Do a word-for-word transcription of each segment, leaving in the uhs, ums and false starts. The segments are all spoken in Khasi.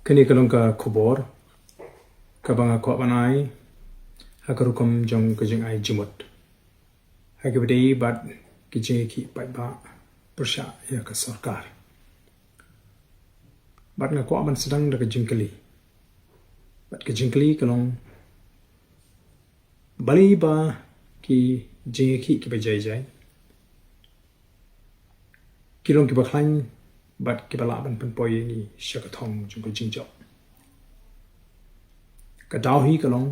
Kane ka long ka khubor kaba nga kwah ban ai ha ka rukom jong ka jingai jingmut ha kaba ïadei bad ki jingïakhih paidbah pyrshah ïa ka sorkar. Bad nga kwah ban sdang da ka jingkylli. Bad ka jingkylli ka long, balei ba ki jingïakhih kiba jai jai ki long kiba khlaiñ bad kiba lah ban pynpoi ïa ngi sha ka thong jong ka jingjop? Ka daw hi ka long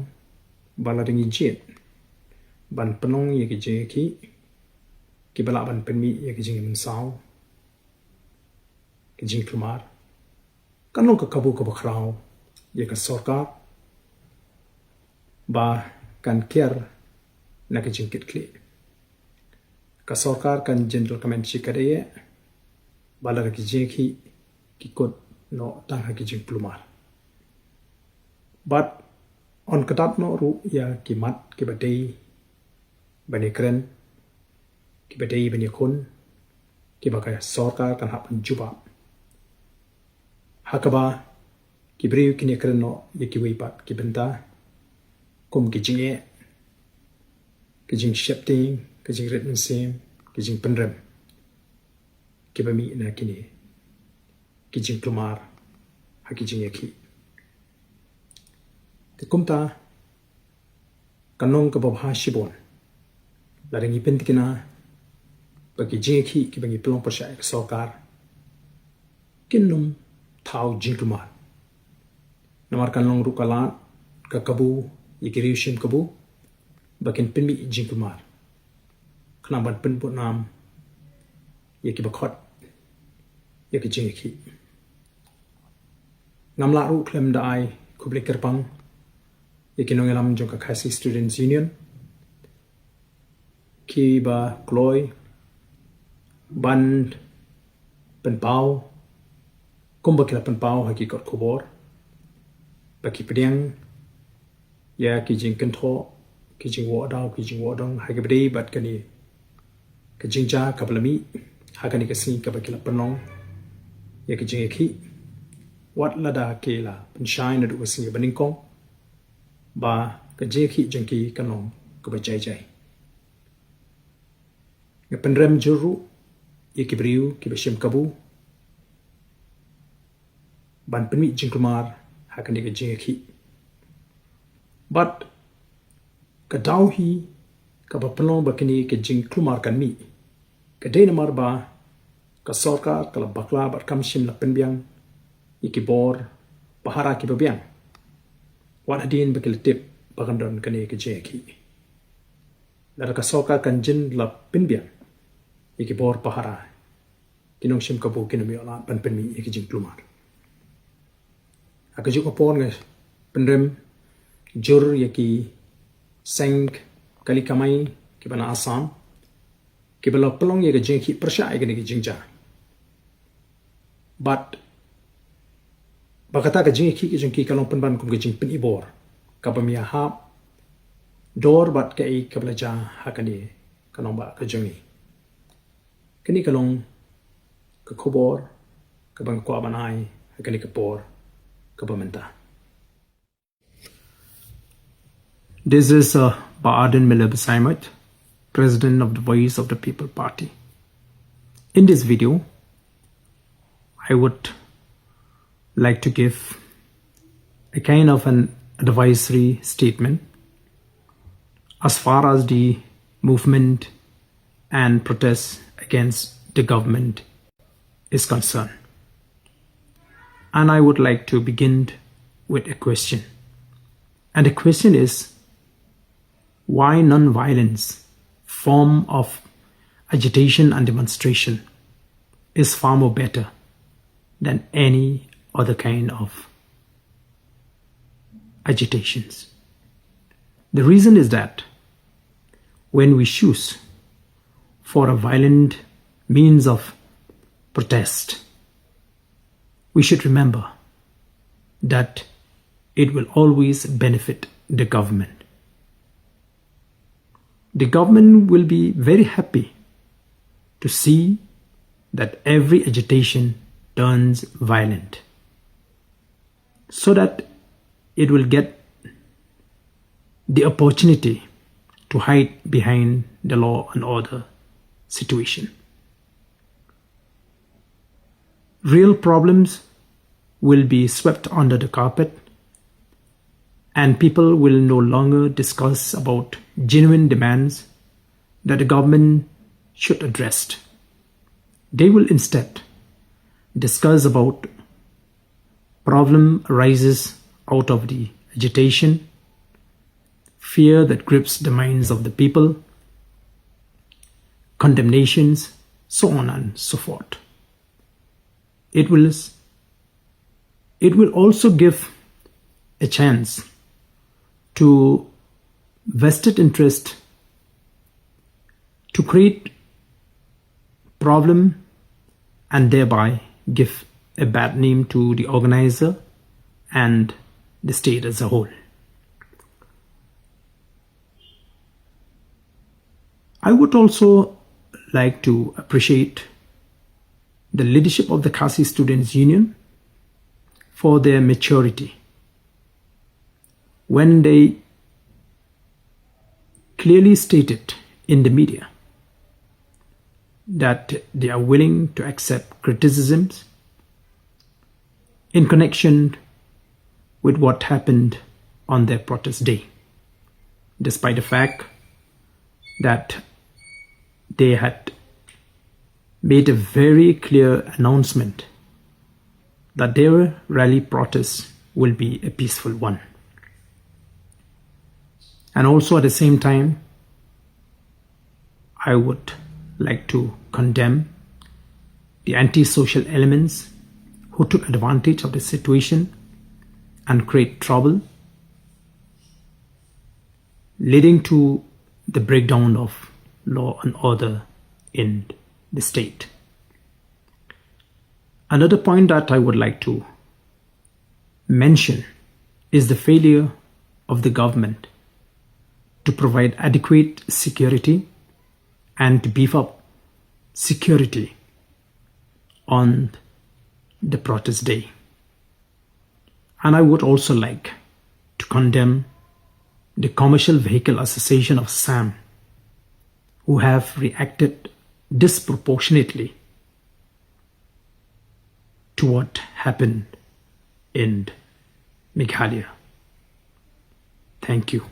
ba lada ngi jied ban pynlong ïa ki jingïakhih kiba lah ban pynmih ïa ki jingmynsaw, ki jingkulmar, kan long ka kabu kaba khraw ïa ka sorkar ba kan kiar na ka jingkitkhlieh. Ka sorkar kan jin document shi katdei ba lada ki jingïakhih ki kut noh tang ha ki jingkulmar. Bad yn kdap noh ruh ïa ki mat kiba dei ban ïakren, kiba dei ban ïakhun, kiba ka sorkar kan hap ban jubab. Ha kaba ki briew kin ïakren noh ïa kiwei pat ki bynta, kum ki jingeh, ki jingsheptieng, ki jingrit mynsiem, ki jingpynrem kiba mih na kine ki jingkulmar ha ki jingïakhih. Te kumta, kan long kaba bha shibun lada ngi pyntikna ba ki jingïakhih kiba ngi pynlong pyrshah ïa ka sorkar kin ym thaw jingkulmar. Namar kan long ruh ka lad, ka kabu ïa ki riew shim kabu ba kin pynmih jingkulmar khnang ban pynbud nam ïa kiba khot ïa ki jingïakhih. Ngam lah ruh khlem da ai khublei kyrpang ïa ki nongïalam jong ka Khasi Students Union kiba kloi ban pynpaw kumba ki la pynpaw ha ki kot khubor ba ki pdiang ïa ki jingkynthoh, ki jingwahdaw, ki jingwahdong ha kaba dei bad kane ka jingjia kaba la mih ha kane ka sngi kaba ki la pynlong ïa ka jingïakhih. Wat lada ki la pynshai naduh ka sngi ba nyngkong ba ka jingïakhih jong ki kan long kaba jai jai. Nga pynrem jur ruh ïa ki briew kiba shim kabu ban pynmih jingkulmar ha kane ka jingïakhih. Bad ka daw hi kaba pynlong ba kane ka jingkulmar kan mih ka dei namar ba ka sorkar ka la bakla bad kam shym la pynbiang ïa ki bor pahara kiba biang wat hadien ba ki la tip ba kan don kane ka jingïakhih. Lada ka sorkar kan jin la pynbiang ïa ki bor pahara, ki nongshim kabu kin ym ïoh lad ban pynmih ïa ki jingkulmar. Ha kajuh ka por nga pynrem jur ïa ki seng kali kamai kiba na Assam kiba la pynlong ïa ka jingïakhih pyrshah ïa kane ka jingjia. Bad ba kata ka jingïakhih ka jong ki ka long pynban kum ka jingpynibor kaba ym ïahap dor bad kaei kaba la jia ha kane ka nongbah ka jong ngi. Kane ka long ka khubor kaba nga kwah ban ai ha kane ka por kaba mynta. This is uh, Bah Ardent Miller Basaiawmoit, President of the Voice of the People Party. In this video, I would like to give a kind of an advisory statement as far as the movement and protests against the government is concerned. And I would like to begin with a question. And the question is, why non-violence form of agitation and demonstration is far more better than any other kind of agitations? The reason is that when we choose for a violent means of protest, we should remember that it will always benefit the government. The government will be very happy to see that every agitation turns violent. so that it will get the opportunity to hide behind the law and order situation. Real problems will be swept under the carpet, and people will no longer discuss about genuine demands that the government should address. They will instead discuss about problem arises out of the agitation, fear that grips the minds of the people, condemnations, so on and so forth. It will, it will also give a chance to vested interest to create problem and thereby give a bad name to the organizer and the state as a whole. I would also like to appreciate the leadership of the Khasi Students Union for their maturity when they clearly stated in the media that they are willing to accept criticisms in connection with what happened on their protest day, despite the fact that they had made a very clear announcement that their rally protest will be a peaceful one. And also at the same time, I would like to condemn the antisocial elements who took advantage of the situation and create trouble, leading to the breakdown of law and order in the state. Another point that I would like to mention is the failure of the government to provide adequate security and to beef up security on the protest day. And I would also like to condemn the Commercial Vehicle Association of Assam, who have reacted disproportionately to what happened in Meghalaya. Thank you.